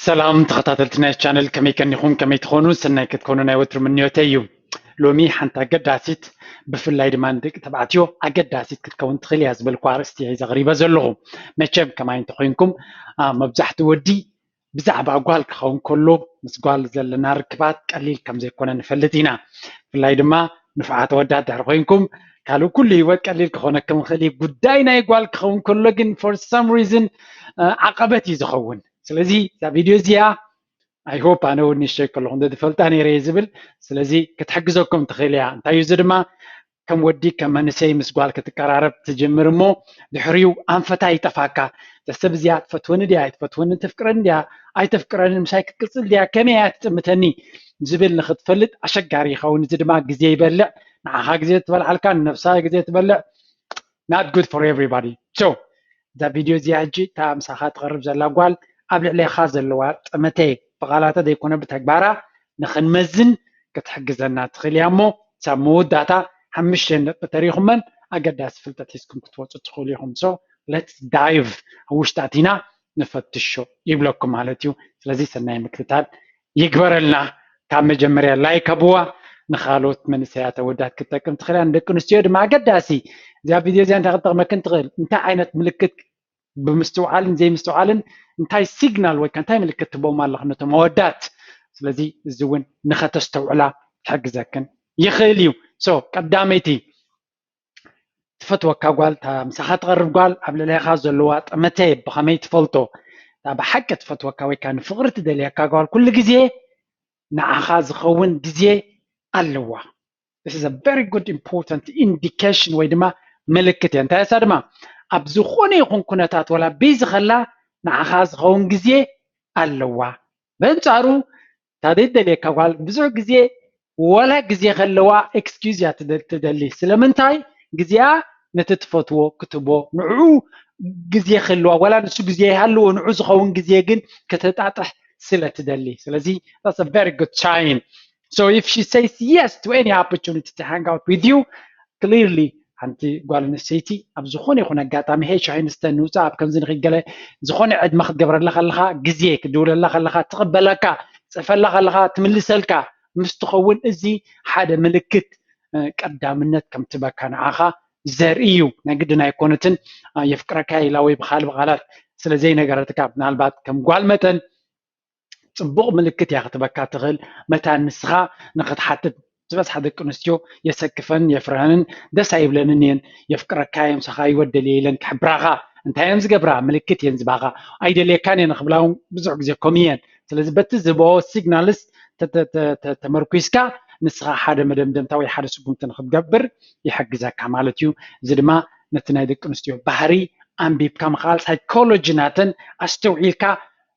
ሰላም ተኸታተልቲ ናይ ቻነል፣ ከመይ ቀኒኹም? ከመይ ትኾኑ? ሰናይ ክትኮኑ ናይ ወትሩ ምንዮተይ እዩ። ሎሚ ሓንቲ ኣገዳሲት፣ ብፍላይ ድማ ንደቂ ተባዕትዮ ኣገዳሲት ክትከውን ትኽእል እያ ዝበልኩ ኣርእስቲ እየ ዘቕሪበ ዘለኹ። መቸም ከማይ እንተኾይንኩም፣ አ፣ መብዛሕትኡ ወዲ ብዛዕባ ጓል ክኸውን ከሎ ምስ ጓል ዘለና ርክባት ቀሊል ከም ዘይኮነ ንፈልጥ ኢና። ብፍላይ ድማ ንፉዓት ኣወዳት ድሕር ኮይንኩም፣ ካልእ ኩሉ ህይወት ቀሊል ክኾነኩም ይኽእል እዩ። ጉዳይ ናይ ጓል ክኸውን ከሎ ግን for some reason፣ አ፣ ዓቐበት እዩ ዝኸውን። ስለዚ እዛ ቪድዮ እዚኣ I hope ኣነ እውን ንእሽተይ ከለኹ እንተዝፈልጣ ነይረ እየ ዝብል። ስለዚ ክትሕግዘኩም ትኽእል እያ። እንታይ እዩ እዚ ድማ ከም ወዲ ከም መንእሰይ ምስ ጓል ክትቀራረብ ትጅምር እሞ ድሕሪኡ ኣንፈታ ይጠፋካ። እዛ ሰብ እዚኣ ትፈትወኒ ድያ ኣይትፈትወኒ፣ ተፍቅረኒ ድያ ኣይተፍቅረኒ፣ ምሳይ ክትቅጽል ድያ፣ ከመይ እያ ትጥምተኒ ዝብል ንኽትፈልጥ ኣሸጋሪ ይኸውን። እዚ ድማ ግዜ ይበልዕ። ንዓኻ ግዜ ትበልዓልካ፣ ንነብሳ ግዜ ትበልዕ። Not good for everybody። So እዛ ቪድዮ እዚኣ ሕጂ እታ ምሳኻ ትቐርብ ዘላ ጓል ኣብ ልዕሌኻ ዘለዋ ጠመተ ብቓላታ ዘይኮነ ብተግባራ ንኽንመዝን ክትሕግዘና ትኽእል እያ እሞ፣ ሳብ መወዳእታ ሓሙሽተ ነጥቢ ተሪኹመን ኣገዳሲ ፍልጠት ሒዝኩም ክትወፁ ትኽእሉ ኢኹም። So let's dive፣ ኣብ ውሽጢ ኣቲና ንፈትሾ ይብለኩም ማለት እዩ። ስለዚ ሰናይ ምክትታል ይግበረልና። ካብ መጀመርያ ላይክ ኣብዋ፣ ንኻልኦት መንእሰያት ኣወዳት ክትጠቅም ትኽእል እያ። ንደቂ ኣንስትዮ ድማ ኣገዳሲ። እዚኣ ቪድዮ እዚኣ እንታይ ክትጠቕመክን ትኽእል? እንታይ ዓይነት ምልክት ብምስትውዓልን ዘይምስትውዓልን እንታይ ሲግናል ወይ ከ እንታይ ምልክት ትቦም ኣለኽ ነቶም ኣወዳት? ስለዚ እዚ እውን ንኸተስተውዕላ ክሕግዘክን ይኽእል እዩ። So ቀዳመይቲ ትፈትወካ ጓል፣ እታ ምሳኻ ትቐርብ ጓል ኣብ ልዕሌኻ ዘለዋ ጠመተ ብኸመይ ትፈልጦ? እታ ብሓቂ ትፈትወካ ወይ ከ ንፍቕሪ ትደልየካ ጓል ኩሉ ግዜ ንዓኻ ዝኸውን ግዜ ኣለዋ። This is a very good important indication ወይ ድማ ምልክት እያ። እንታይ እሳ ድማ ኣብ ዝኾነ ይኹን ኩነታት ወላ ቢዚ ከላ ንዓኻ ዝኸውን ግዜ ኣለዋ። በንጻሩ እታ ዘይትደልየካ ጓል ብዙሕ ግዜ ወላ ግዜ ከለዋ ኤክስኪዩዝ እያ ትደ-፣ ትደሊ። ስለምንታይ? ግዜኣ ነቲ ትፈትዎ ክትቦ፣ ንዕኡ ግዜ ክህልዋ፣ ወላ ንሱ ግዜ ይሃልዎ፣ ንዑ ዝኸውን ግዜ ግን ከተጣጥሕ ስለ ትደሊ። ስለዚ that's a very good sign። So if she says yes to any opportunity to hang out with you, clearly ሓንቲ ጓል ኣንስተይቲ ኣብ ዝኾነ ይኹን ኣጋጣሚ፣ ሄይ ሻሂ ንስተ ንውፃእ፣ ኣብ ከምዚ ንኺድ ገለ ዝኾነ ዕድመ ክትገብረላ ከለኻ፣ ግዜ ክትድውለላ ከለኻ ትቕበለካ፣ ትፅሕፈላ ከለኻ ትምልሰልካ ምስ ትኸውን፣ እዚ ሓደ ምልክት፣ እ፣ ቀዳምነት ከም ትበካ ንዓኻ ዘርኢ እዩ። ናይ ግድን ኣይኮነትን፣ እ፣ የፍቅረካ ኢላ ወይ ብኻልእ ቃላት ስለ ዘይነገረትካ፣ ምናልባት ከም ጓል መጠን ፅቡቕ ምልክት እያ ክትበካ ትኽእል። መታን ንስኻ ንኽትሓትት፣ ዝበዝሓ ደቂ ኣንስትዮ የሰክፈን የፍርሀንን ደስ ኣይብለንን እየን። የፍቅረካ እየ፣ ምሳኻ ህይወት ደልየ ኢለን ክሕብራኻ እንታይ እየን ዝገብራ? ምልክት እየን ዝባኻ። ኣይደልየካን እየ ንኽብላ እውን ብዙሕ ግዜ ከምኡ እየን። ስለዚ በቲ ዝህብኦ ሲግናልስ ተ-፣ ተ-፣ ተ-፣ ተ-፣ ተመርኲስካ ንስኻ ሓደ መደምደምታ ወይ ሓደ ስጉምቲ ንኽትገብር ይሕግዘካ ማለት እዩ። እዚ ድማ ነቲ ናይ ደቂ ኣንስትዮ ባህሪ ኣንቢብካ ምኽኣል፣ ሳይኮሎጂ ናተን ኣስተውዒልካ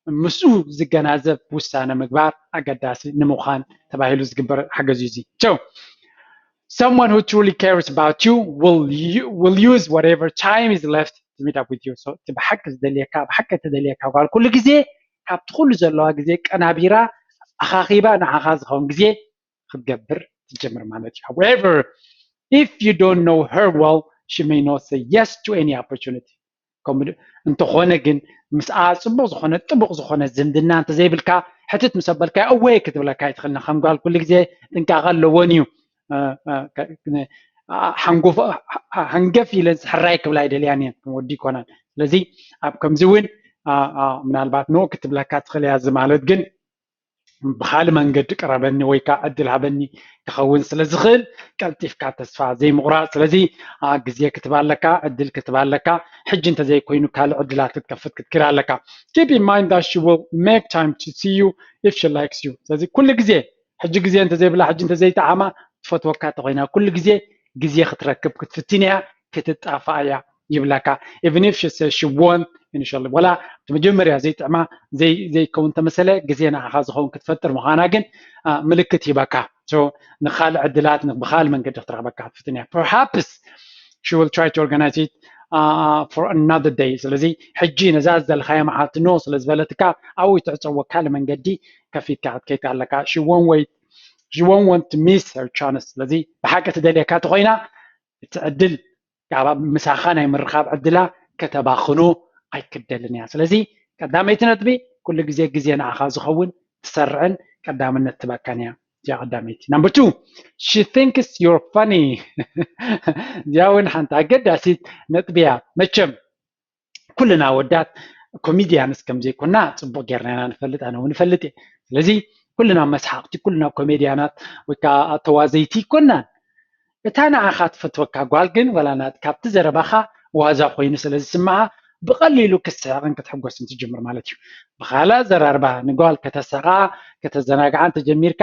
ምስኡ ዝገናዘብ ውሳነ ምግባር ኣገዳሲ ንምዃን ተባሂሉ ዝግበር ሓገዝ እዩ። እዚ So someone who truly cares about you will u-, will use whatever time is left to meet up with you. So እቲ ብሓቂ ዝደልየካ፣ ብሓቂ እትደልየካ ጓል ኩሉ ግዜ ካብቲ ኩሉ ዘለዋ ግዜ ቀናቢራ ኣኻኺባ ንዓኻ ዝኸውን ግዜ ክትገብር ትጀምር ማለት እዩ። However, if you don't know her well, she may not say yes to any opportunity. ከምኡ ድ-፣ እንተኾነ ግን ምስኣ ጽቡቕ ዝኾነ ጥቡቕ ዝኾነ ዝምድና እንተዘይብልካ፣ ሕትት ምስ ኣበልካ እወ ክትብለካ ኣይትኽእልን። ከም ጓል ኩሉ ግዜ ጥንቃቐ ኣለዎን እዩ። እ፣ እ፣ ከ-፣ እ፣ ሓንጎፍ-፣ እ፣ ሃንገፍ ኢለን ሕራይ ክብላ ኣይደልያን እየን፣ ከም ወዲ ይኮናን። ስለዚ ኣብ ከምዚ እውን፣ እ፣ እ፣ ምናልባት ኖ ክትብለካ ትኽእል እያ። እዚ ማለት ግን ብኻልእ መንገዲ ቅረበኒ ወይ ከዓ ዕድል ሃበኒ ክኸውን ስለ ዝኽእል ቀልጢፍካ ተስፋ ዘይምቑራፅ። ስለዚ፣ አ፣ ግዜ ክትባ ኣለካ፣ ዕድል ክትባ ኣለካ። ሕጂ እንተዘይኮይኑ ካልእ ዕድላት ክትከፍት ክትክእል ኣለካ። Keep in mind that she will make time to see you if she likes you። ስለዚ ኩሉ ግዜ ሕጂ ግዜ እንተዘይብላ፣ ሕጂ እንተዘይጠዓማ፣ ትፈትወካ እንተኾይና ኩሉ ግዜ ግዜ ክትረክብ ክትፍትን እያ፣ ክትጣፋእ እያ ይብለካ። Even if she says she won't initially፣ ወላ እቲ መጀመርያ ዘይጥዕማ፣ ዘይ-፣ ዘይከውን ተመሰለ፣ ግዜ ንዓኻ ዝኸውን ክትፈጥር ምዃና ግን፣ አ፣ ምልክት ሂበካ። So ንኻልእ ዕድላት ን-፣ ብኻልእ መንገዲ ክትረኽበካ ክትፍትን እያ። Perhaps she will try to organize it, uh, for another day። ስለዚ ሕጂ ነዛ ዝደለኻያ መዓልቲ ኖ ስለ ዝበለትካ ኣብኡ ትዕፀዎ ካልእ መንገዲ ከፊትካ ክትከይድ ኣለካ። She won't wait, she won't want to miss her chance። ስለዚ ብሓቂ ትደልየካ ተኾይና እቲ ዕድል፣ ጋባ ምሳኻ ናይ ምርኻብ ዕድላ ከተባኽኖ ኣይክደልን እያ። ስለዚ ቀዳመይቲ ነጥቢ ኩሉ ግዜ ግዜ ንዓኻ ዝኸውን ትሰርዕን ቀዳምነት ትበካን እያ። እዚኣ ቀዳመይቲ። Number two, she thinks you're funny። እዚኣ እውን ሓንቲ ኣገዳሲት ነጥቢ እያ። መቸም ኩልና ወዳት ኮሜድያንስ ከም ዘይኮና ጽቡቕ ጌርና ኢና ንፈልጥ፣ ኣነ እውን እፈልጥ እየ። ስለዚ ኩልና መስሓቕቲ፣ ኩልና ኮሜድያናት ወይ ከዓ ተዋዘይቲ ኣይኮናን። እታ ንዓኻ ትፈትወካ ጓል ግን ዋላ ናት ካብቲ ዘረባኻ ዋዛ ኮይኑ ስለ ዝስምዓ ብቐሊሉ ክትስሕቕን ክትሕጎስን ትጅምር ማለት እዩ። ብኻልእ ኣዘራርባ ንጓል ከተስሕቓ ከተዘናግዓ እንተጀሚርካ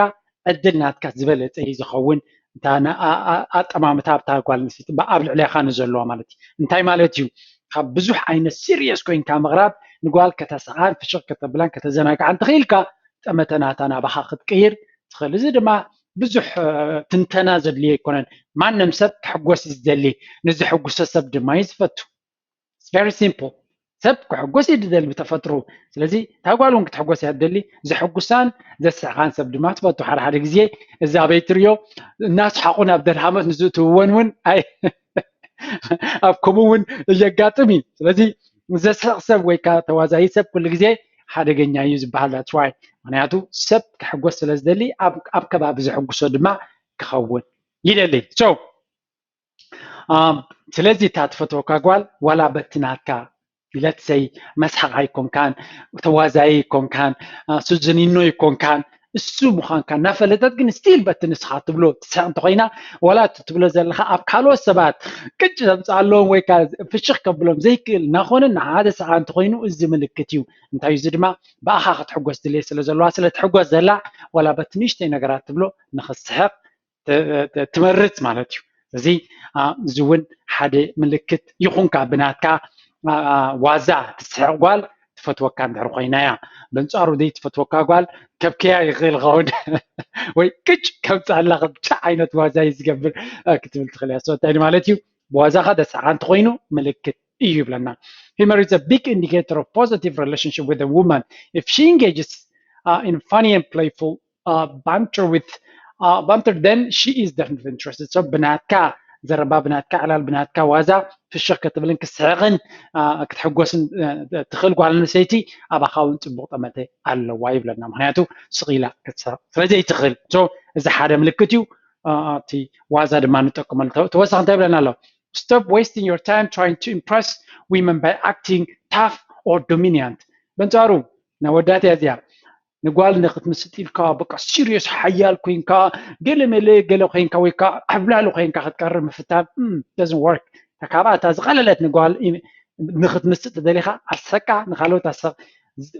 ዕድል ናትካ ዝበለፀ እዩ ዝኸውን። እታ ን- ኣ- ኣ- ኣጠማምታ ኣብታ ጓል ኣንስተይቲ ብ- ኣብ ልዕሌኻ ንዘለዋ ማለት እዩ። እንታይ ማለት እዩ? ካብ ብዙሕ ዓይነት ሲሪየስ ኮይንካ ምቕራብ ንጓል ከተስሓቓን ፍሽቕ ከተብላን ከተዘናግዓን ትኽኢልካ ጠመተ ናታ ናባኻ ክትቅይር ትኽእል። እዚ ድማ ብዙሕ ትንተና ዘድልዮ ኣይኮነን። ማንም ሰብ ክሕጎስ እዩ ዝደሊ፣ ንዝሕጉሶ ሰብ ድማ እዩ ዝፈቱ። It's very simple። ሰብ ክሕጎስ እዩ ዝደሊ ብተፈጥሮ። ስለዚ እታ ጓል እውን ክትሕጎስ እያ ትደሊ። ዘሕጉሳን ዘስሕቓን ሰብ ድማ ትፈቱ። ሓደ ሓደ ግዜ እዚ ኣበይ ትሪኦ እናስሓቑ ናብ ደልሃመት ንዝእትውወን እውን ኣይ ኣብ ከምኡ እውን የጋጥም እዩ። ስለዚ ዘስሕቕ ሰብ ወይ ከዓ ተዋዛይ ሰብ ኩሉ ግዜ ሓደገኛ እዩ ዝበሃል። That's why። ምክንያቱ ሰብ ክሕጎስ ስለ ዝደሊ ኣብ ኣብ ከባቢ ዘሕጉሶ ድማ ክኸውን ይደሊ። So ስለዚ እታ ትፈትወካ ጓል ዋላ በቲ ናትካ let's say መስሓቕ ኣይኮንካን፣ ተዋዛይ ኣይኮንካን፣ ስዝኒኖ ኣይኮንካን፣ እሱ ምዃንካ እናፈለጠት ግን still በቲ ንስኻ ትብሎ ትስሕቕ እንተኾይና ዋላ እቲ ትብሎ ዘለኻ ኣብ ካልኦት ሰባት ቅጭ ዘምፅኣለዎም ወይ ከዓ ፍሽኽ ከብሎም ዘይክእል እናኾነ ንሓደ ሰዓ እንተኾይኑ እዚ ምልክት እዩ። እንታይ እዚ ድማ ብኣኻ ክትሕጎስ ድሌት ስለ ዘለዋ ስለ ትሕጎስ ዘላ ዋላ በቲ ንእሽተይ ነገራት ትብሎ ንኽስሕቕ ትመርፅ ማለት እዩ። እዚ እዚ እውን ሓደ ምልክት ይኹንካ ብናትካ ዋዛ ትስሕቕ ጓል ትፈትወካ እንድሕር ኮይና እያ። በንፃሩ ደይ ትፈትወካ ጓል ከብከያ ይኽእል ኸውን ወይ ቅጭ ከምፅኣላ ከምቻ ዓይነት ዋዛ እዩ ዝገብር ክትብል ትኽእል እያ። እንታይ ማለት እዩ? ብዋዛኻ ደስሓ እንተኮይኑ ምልክት እዩ ይብለና። Humor is a big indicator of positive relationship with a woman. If she engages uh, in funny and playful uh, banter with uh, banter, then she is definitely interested. So ብናትካ ዘረባ ብናትካ ዕላል ብናትካ ዋዛ ፍሽኽ ክትብልን ክስሕቕን ክትሕጎስን ትኽእል ጓል ኣንስተይቲ ኣባኻ እውን ፅቡቕ ጠመተ ኣለዋ ይብለና። ምክንያቱ ስቕ ኢላ ክትስሕቕ ስለ ዘይትኽእል። So እዚ ሓደ ምልክት እዩ። እቲ ዋዛ ድማ ንጠቀመሉ። ተወሳኺ እንታይ ይብለና ኣሎ? Stop wasting your time trying to impress women by acting tough or dominant. በንጻሩ ነወዳት እያ እዚኣ ንጓል ንክትምስጥ ኢልካ በቃ ሲሪየስ ሓያል ኮይንካ ገለ መለ ገለ ኮይንካ ወይ ከዓ ዓብላሊ ኮይንካ ክትቀርብ ምፍታን doesn't work። ካብኣ እታ ዝቐለለት ንጓል ንክትምስጥ ደሊካ ኣሰቃ ንካልኦት ኣሰቅ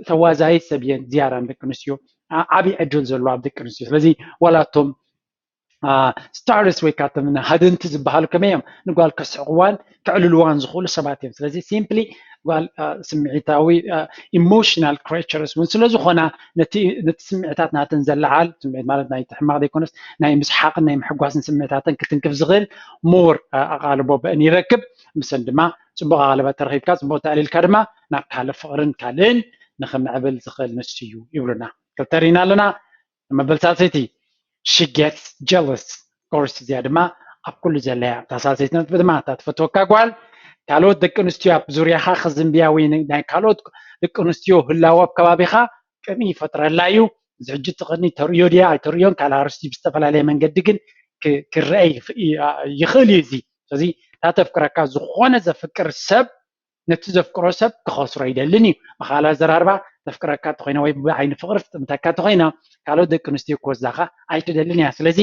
ተዋዛይ ሰብ እየን ዝያዳ ንደቂ ኣንስትዮ ዓብዪ ዕድል ዘለዎ ኣብ ደቂ ኣንስትዮ። ስለዚ ዋላ እቶም stars ወይ ካብቶም ሃደንቲ ዝበሃሉ ከመይ እዮም ንጓል ከስሕቕዋን ከዕልልዋን ዝኽእሉ ሰባት እዮም። ስለዚ simply ጓል ስምዒታዊ emotional creatures እውን ስለ ዝኾና ነቲ ስምዒታት ናተን ዘለዓል ስምዒት ማለት ናይ ሕማቕ ዘይኮነስ ናይ ምስሓቕን ናይ ምሕጓስን ስምዒታተን ክትንክፍ ዝኽእል more ኣቓልቦ ብአን ይረክብ። ምስን ድማ ፅቡቕ ኣቓልቦ ተረኺብካ ፅቡቕ ተዕሊልካ ድማ ናብ ካልእ ፍቕርን ካልእን ንኽምዕብል ዝኽእል ንሱ እዩ ይብሉና። ክልተ ርኢና ኣለና። መበል ሳልሰይቲ she gets jealous. Of course እዚኣ ድማ ኣብ ኩሉ ዘለያ እታ ሳልሰይቲ ነጥቢ ድማ እታ ትፈትወካ ጓል ካልኦት ደቂ ኣንስትዮ ኣብ ዙርያኻ ክዝንብያ ወይ ናይ ካልኦት ደቂ ኣንስትዮ ህላወ ኣብ ከባቢኻ ቅንኢ ይፈጥረላ እዩ። እዚ ሕጂ እቲ ቅንኢ ተርእዮ ድያ ኣይተርእዮን ካልእ ኣርስቲ ብዝተፈላለየ መንገዲ ግን ክረአ ይኽእል እዩ እዚ። ስለዚ እታ ተፍቅረካ ዝኾነ ዘፍቅር ሰብ ነቲ ዘፍቅሮ ሰብ ክኸስሮ ኣይደልን እዩ። ብኻልእ ኣዘራርባ ተፍቅረካ እንተኾይና ወይ ብዓይኒ ፍቕሪ ትጥምተካ እንተኾይና ካልኦት ደቂ ኣንስትዮ ክወስዳኻ ኣይትደልን እያ። ስለዚ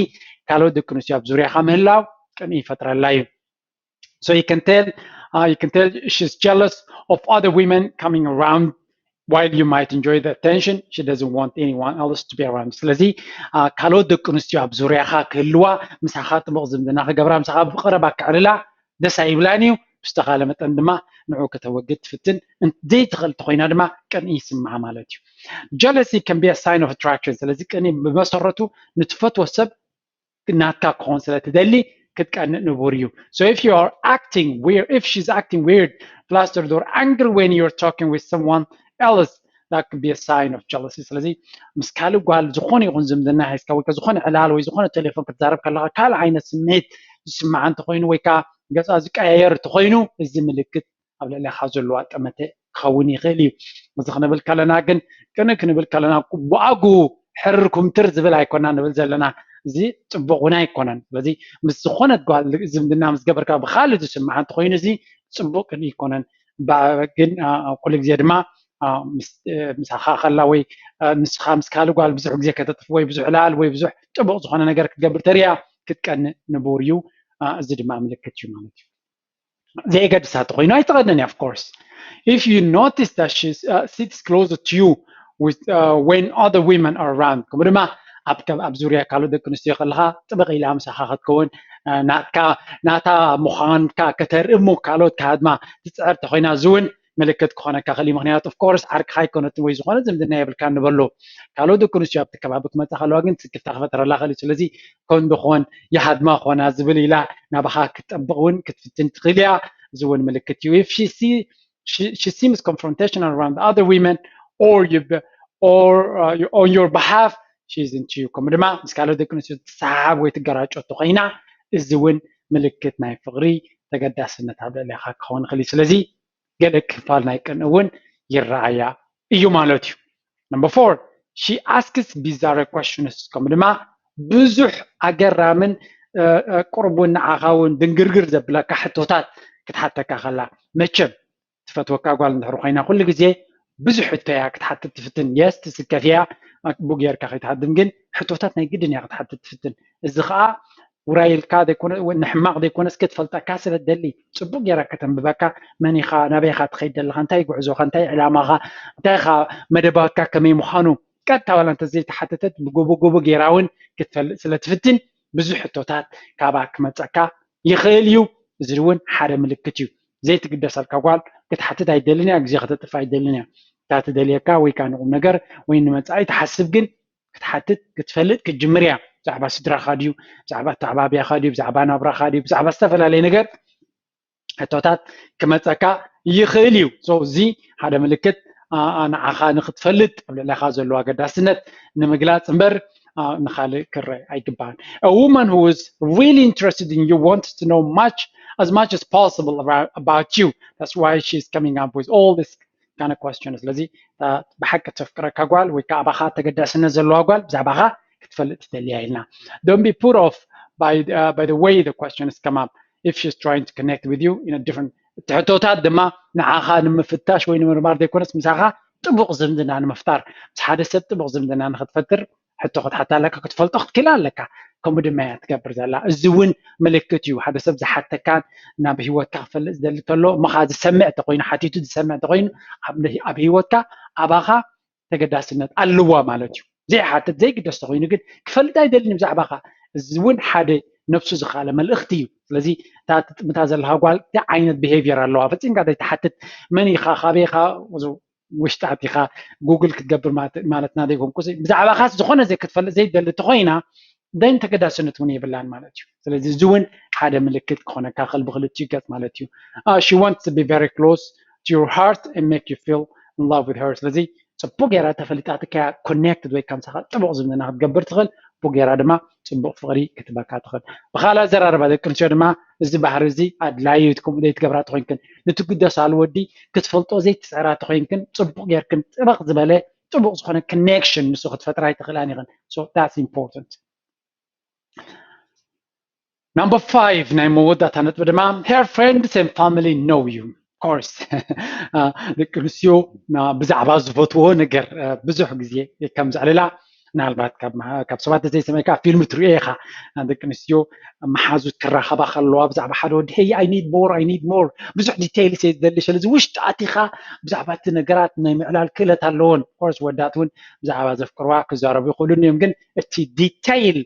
ካልኦት ደቂ ኣንስትዮ ኣብ ዙርያኻ ምህላው ቅንኢ ይፈጥረላ እዩ። So you can tell uh, you can tell she's jealous of other women coming around while you might enjoy the attention, she doesn't want anyone else to be around. ስለዚ ካልኦት ደቂ ኣንስትዮ ኣብ ዙርያኻ ክህልዋ ምሳኻ ጥቡቕ ዝምድና ክገብራ ምሳኻ ብቐረባ ክዕልላ ደስ ኣይብላን እዩ። ብዝተኻለ መጠን ድማ ንዑ ከተወግድ ትፍትን ዘይትኽእል እንተኮይና ድማ ቅንኢ ይስምዓ ማለት እዩ። Jealousy can be a sign of attraction. ስለዚ ቅንኢ ብመሰረቱ ንትፈትዎ ሰብ ናትካ ክኾን ስለ ትደሊ ክትቀንእ ንቡር እዩ። So if you are acting weird, if she's acting weird, flustered or angry when you're talking with someone else, that could be a sign of jealousy. ስለዚ ምስ ካልእ ጓል ዝኾነ ይኹን ዝምድና ሒዝካ ወይ ዝኾነ ዕላል ወይ ዝኾነ ቴሌፎን ክትዛረብ ከለካ ካልእ ዓይነት ስምዒት ዝስምዓ እንተኮይኑ ወይ ከዓ ገፃ ዝቀያየር እንተኮይኑ እዚ ምልክት ኣብ ልዕሌካ ዘለዋ ጠመተ ክኸውን ይኽእል እዩ። እዚ ክንብል ከለና ግን ቅንእ ክንብል ከለና ብኣግኡ ሕርር ኩምትር ዝብል ኣይኮና ንብል ዘለና። እዚ ፅቡቅ እውን ኣይኮነን። ስለዚ ምስ ዝኾነት ጓል ዝምድና ምስ ገበርካ ብካልእ ዝስምዓ እንተኮይኑ እዚ ፅቡቅ ግን ኣይኮነን። ግን ኩሉ ግዜ ድማ ምሳኻ ከላ ወይ ንስኻ ምስ ካልእ ጓል ብዙሕ ግዜ ከተጥፍ ወይ ብዙሕ ላል ወይ ብዙሕ ጥቡቅ ዝኾነ ነገር ክትገብር ተሪያ ክትቀንእ ንቡር እዩ። እዚ ድማ ምልክት እዩ ማለት እዩ። ዘይገድሳ ተኮይኑ ኣይትቀንን እያ። Of course, if you notice that she uh, sits closer to you with uh, when other women are around, ከምኡ ድማ ኣብ ኣብ ዙርያ ካልኦት ደቂ ኣንስትዮ ከለካ ጥብቅ ኢላ ምሳኻ ክትከውን ናትካ ናታ ምዃንካ ከተርኢ እሞ ካልኦት ክሃድማ ትፅዕር ተኮይና እዚ እውን ምልክት ክኾነካ ክእል። ምክንያቱ of course ዓርክኻ ኣይኮነትን ወይ ዝኾነ ዝምድና የብልካ ንበሎ። ካልኦት ደቂ ኣንስትዮ ኣብቲ ከባቢ ክመፃ ከለዋ ግን ስክፍታ ክፈጥረላ ክእል። ስለዚ ኮን ብኮን ይሃድማ ኮና ዝብል ኢላ ናባኻ ክትጠብቕ እውን ክትፍትን ትኽእል እያ። እዚ እውን ምልክት እዩ። If she see she, she seems confrontational around other women or you or uh, on your behalf, she's into you. ከምኡ ድማ ምስ ካልኦት ደቂ ኣንስትዮ ትሰሓሓብ ወይ ትገራጮ ተኮይና እዚ እውን ምልክት ናይ ፍቅሪ ተገዳስነት ኣብ ልዕሌኻ ክኸውን ይኽእል እዩ። ስለዚ ገለ ክፋል ናይ ቅንእ እውን ይረኣያ እዩ ማለት እዩ። Number four, she asks bizarre questions. ከምኡ ድማ ብዙሕ ኣገራምን ቁርቡን ንዓኻ እውን ድንግርግር ዘብለካ ሕቶታት ክትሓተካ ከላ መቸም ትፈትወካ ጓል እንድሕር ኮይና ኩሉ ግዜ ብዙሕ ሕቶ እያ ክትሓትት ትፍትን። የስ ትስከፍ እያ ብኡ ጌርካ ከይትሃድም ግን ሕቶታት ናይ ግድን እያ ክትሓትት ትፍትን። እዚ ከዓ ውራይ ኢልካ ዘይኮነ ንሕማቕ ዘይኮነስ ክትፈልጠካ ስለ ትደሊ ፅቡቅ ጌራ ከተንብበካ መን ኢኻ ናበይ ኢኻ ትኸይድ ዘለኻ እንታይ ጉዕዞኻ እንታይ ዕላማኻ እንታይ ኢኻ መደባትካ ከመይ ምዃኑ ቀጥታ ዋላ እንተዘይተሓተተት ብጎቦ ጎቦ ጌራ እውን ክትፈልጥ ስለ ትፍትን ብዙሕ ሕቶታት ካባ ክመፀካ ይኽእል እዩ። እዚ እውን ሓደ ምልክት እዩ። ዘይትግደሰልካ ጓል ክትሓትት ኣይደልን እያ፣ ግዜ ከተጥፍ ኣይደልን እያ። እታ ትደልየካ ወይ ከዓ ንቁም ነገር ወይ ንመፃኢ ትሓስብ ግን ክትሓትት ክትፈልጥ ክትጅምር እያ። ብዛዕባ ስድራኻ ድዩ፣ ብዛዕባ ኣተዓባብያኻ ድዩ፣ ብዛዕባ ናብራኻ ድዩ፣ ብዛዕባ ዝተፈላለየ ነገር ሕቶታት ክመፀካ ይኽእል እዩ። So እዚ ሓደ ምልክት ንዓኻ ንክትፈልጥ ኣብ ልዕለኻ ዘለዎ ኣገዳስነት ንምግላፅ እምበር ንካልእ ክረአ ኣይግባእን። A woman who is really interested in you wants to know much as much as possible about, about you. That's why she's coming up with all this kind of question. ስለዚ ብሓቂ ተፍቅረካ ጓል ወይ ከዓ ኣባኻ ተገዳስነት ዘለዋ ጓል ብዛዕባኻ ክትፈልጥ ትደልያ ኢልና። Don't be put off by, uh, by the way the questions come up if she's trying to connect with you in a different እቲ ሕቶታት ድማ ንዓኻ ንምፍታሽ ወይ ንምርማር ዘይኮነስ ምሳኻ ጥቡቕ ዝምድና ንምፍጣር ምስ ሓደ ሰብ ጥቡቕ ዝምድና ንክትፈጥር ሕቶ ክትሓታ ኣለካ ክትፈልጦ ክትክእል ኣለካ። ከምኡ ድማ እያ ትገብር ዘላ። እዚ እውን ምልክት እዩ ሓደ ሰብ ዝሓተካን ናብ ሂወትካ ክፈልጥ ዝደሊ ከሎ እሞ ከዓ ዝሰምዕ እንተኮይኑ ሓቲቱ ዝሰምዕ እንተኮይኑ ኣብ ሂወትካ ኣባኻ ተገዳስነት ኣለዋ ማለት እዩ። ዘይሓትት ዘይግደስ ተኮይኑ ግን ክፈልጥ ኣይደልን ብዛዕባኻ። እዚ እውን ሓደ ነብሱ ዝካለ መልእክቲ እዩ። ስለዚ እታ ትጥምታ ዘለካ ጓል እንታይ ዓይነት behaviour ኣለዋ ፈፂምካ ዘይትሓትት መን ኢኻ ካበይ ኢኻ ውሽጢ ኣቲኻ ጉግል ክትገብር ማለትና ዘይኮንኩ ብዛዕባኻስ ዝኾነ ዘይክትፈልጥ ዘይደሊ ተኮይና then ተገዳስነት እውን የብላን ማለት እዩ። ስለዚ እዚ እውን ሓደ ምልክት ክኾነካ ክእል ብክልቲኡ ገፅ ማለት እዩ። She wants to be very close to your heart and make you feel in love with her. ስለዚ ፅቡቅ ጌራ ተፈሊጣትካ connected ወይ ከምሳኻ ጥቡቅ ዝምድና ክትገብር ትኽእል ብኡ ጌራ ድማ ፅቡቅ ፍቅሪ ክትበካ ትኽእል። ብካልእ ኣዘራርባ ደቂ ኣንስትዮ ድማ እዚ ባህሪ እዚ ኣድላዩ ከምኡ ዘይትገብራ ተኮይንክን ንትግደሳሉ ወዲ ክትፈልጦ ዘይትፅዕራ ተኮይንክን ፅቡቅ ጌርክን ጥበቅ ዝበለ ጥቡቅ ዝኾነ connection ንሱ ክትፈጥራ ኣይትኽእላን ኢኽን። So that's important. Number five ናይ መወዳእታ ነጥቢ ድማ her friends and family know you. Of course ደቂ ኣንስትዮ ብዛዕባ ዝፈትዎ ነገር ብዙሕ ግዜ ከም ዘዕልላ ምናልባት ካብ ሰባት ዘይሰማይካ ፊልም ትሪኦ ኢኻ። ደቂ ኣንስትዮ መሓዙት ክራኸባ ከለዋ ብዛዕባ ሓደ ወዲ hey I need more I need more ብዙሕ details እየ ዝደሊ ስለዚ ውሽጢ ኣቲኻ ብዛዕባ እቲ ነገራት ናይ ምዕላል ክእለት ኣለዎን። Of course ወዳት እውን ብዛዕባ ዘፍቅርዋ ክዛረቡ ይኽእሉን እዮም ግን እቲ detail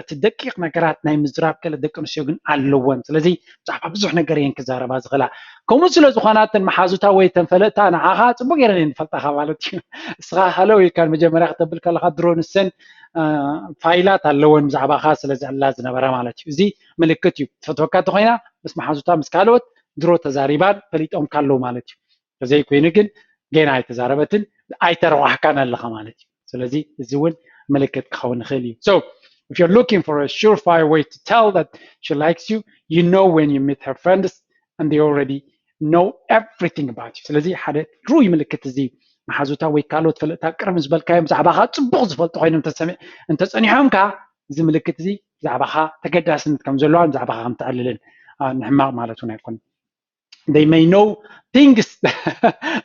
እቲ ደቂቕ ነገራት ናይ ምዝራብ ክእለት ደቂ ኣንስትዮ ግን ኣለወን። ስለዚ ብዛዕባ ብዙሕ ነገር እየን ክዛረባ ዝኽእላ። ከምኡ ስለ ዝኾና እተን መሓዙታ ወይ እተን ፈለጥታ ንዓኻ ፅቡቅ ገይረን እየን ዝፈልጣኻ ማለት እዩ። እስኻ ሃለው ኢልካ መጀመርያ ክተብል ከለካ ድሮ ንሰን ፋይላት ኣለወን ብዛዕባኻ ስለ ዝዕላ ዝነበራ ማለት እዩ። እዚ ምልክት እዩ። ትፈትወካ እንተኮይና ምስ መሓዙታ ምስ ካልኦት ድሮ ተዛሪባን ፈሊጦምካ ኣለዉ ማለት እዩ። ተዘይኮይኑ ግን ገና ኣይተዛረበትን ኣይተረቋሕካን ኣለኻ ማለት እዩ። ስለዚ እዚ እውን ምልክት ክኸውን ይኽእል እዩ። So if you're looking for a surefire way to tell that she likes you, you know when you meet her friends and they already know everything about you። ስለዚ ሓደ ርኡይ ምልክት እዚ መሓዙታ ወይ ካልኦት ፈለጥታ ቅርብ ዝበልካዮም ብዛዕባኻ ጽቡቕ ዝፈልጡ ኮይኖም እንተጸኒሖምካ፣ እዚ ምልክት እዚ ብዛዕባኻ ተገዳስነት ከም ዘለዋን ብዛዕባኻ ከም ተዕልልን ንሕማቕ ማለት እውን ኣይኮነን። They may know things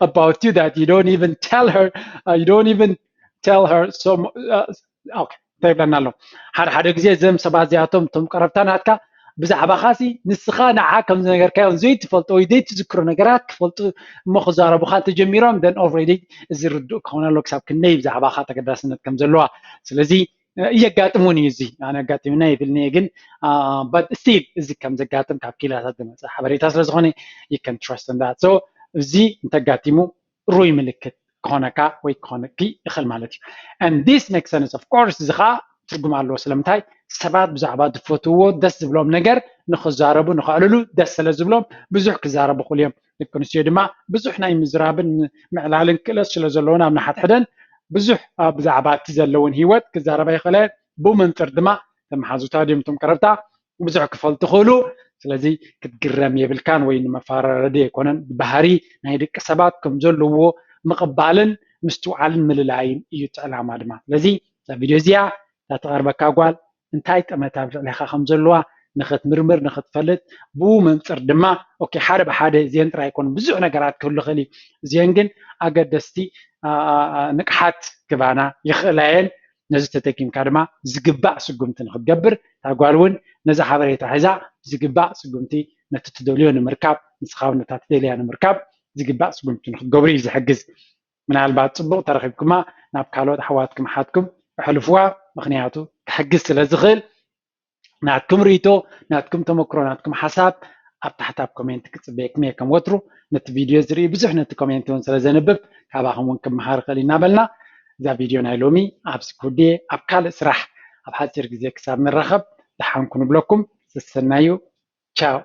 about you that you don't even tell her, uh, you don't even tell her. So, uh, okay, እንታይ ይብለና ኣሎ? ሓደ ሓደ ግዜ እዞም ሰባት እዚኣቶም እቶም ቀረብታ ናትካ ብዛዕባኻ ሲ ንስኻ ንዓ ከም ዝነገርካዮም ዘይትፈልጦ ወይ ዘይትዝክሮ ነገራት ክፈልጡ እሞ ክዛረቡኻ እንተጀሚሮም፣ then already እዚ ርዱእ ክኸውን ኣሎ ክሳብ ክንደይ ብዛዕባኻ ተገዳስነት ከም ዘለዋ። ስለዚ የጋጥሙን እዩ፣ እዚ ኣነ ኣጋጢሙና ይብልኒ እየ፣ ግን but still እዚ ከም ዘጋጥም ካብ ክኢላታት ዝመፀ ሓበሬታ ስለዝኾነ you can trust in that። So እዚ እንተጋጢሙ ርኡይ ምልክት ክኾነካ ወይ ክኾነኪ ይኽእል ማለት እዩ። And this makes sense, of course። እዚ ከዓ ትርጉም ኣለዎ። ስለምንታይ? ሰባት ብዛዕባ ዝፈትውዎ ደስ ዝብሎም ነገር ንክዛረቡ ንክዕልሉ ደስ ስለ ዝብሎም ብዙሕ ክዛረቡ ክእሉ እዮም። ደቂ ኣንስትዮ ድማ ብዙሕ ናይ ምዝራብን ምዕላልን ክእለት ስለ ዘለወን ኣብ ንሓድሕደን ብዙሕ ብዛዕባ እቲ ዘለውን ህይወት ክዛረባ ይኽእላ እየን። ብኡ መንፅር ድማ እቶም መሓዙታ ድዮም እቶም ቀረብታ ብዙሕ ክፈልጡ ይኽእሉ። ስለዚ ክትግረም የብልካን ወይ ንመፈራረዲ ኣይኮነን። ባህሪ ናይ ደቂ ሰባት ከም ዘለዎ ምቕባልን ምስትውዓልን ምልላይን እዩ እቲ ዕላማ ድማ። ስለዚ እዛ ቪድዮ እዚኣ እታ ትቐርበካ ጓል እንታይ ጠመታ ኣብ ልዕሌኻ ከም ዘለዋ ንኽትምርምር ንኽትፈልጥ፣ ብኡ መንፅር ድማ ኦኬ ሓደ ብሓደ እዚአን ጥራይ ኣይኮኑን፣ ብዙሕ ነገራት ክህሉ ይኽእል እዩ። እዚአን ግን ኣገደስቲ ንቅሓት ክባና ይኽእላ እየን። ነዚ ተጠቂምካ ድማ ዝግባእ ስጉምቲ ንክትገብር፣ እታ ጓል እውን ነዚ ሓበሬታ ሒዛ ዝግባእ ስጉምቲ ነቲ ትደልዮ ንምርካብ፣ ንስኻ እውን ነታ ትደልያ ንምርካብ ዝግባእ ስጉምቲ ንክትገብሩ እዩ ዝሕግዝ። ምናልባት ፅቡቕ ተረኺብኩማ ናብ ካልኦት ኣሕዋትኩም ኣሓትኩም ኣሕልፍዋ፣ ምኽንያቱ ክሕግዝ ስለ ዝኽእል። ናትኩም ርእይቶ፣ ናትኩም ተመክሮ፣ ናትኩም ሓሳብ ኣብ ታሕቲ ኣብ ኮሜንት ክፅበየኩም እየ። ከም ወትሩ ነቲ ቪድዮ ዝርኢ ብዙሕ ነቲ ኮሜንት እውን ስለ ዘንብብ ካባኹም እውን ክመሃር ይኽእል እዩ እናበልና እዛ ቪድዮ ናይ ሎሚ ኣብዚ ክውድእ እየ። ኣብ ካልእ ስራሕ ኣብ ሓፂር ግዜ ክሳብ ንራኸብ ደሓን ኩኑ ንብለኩም። ሰሰናዩ። ቻው።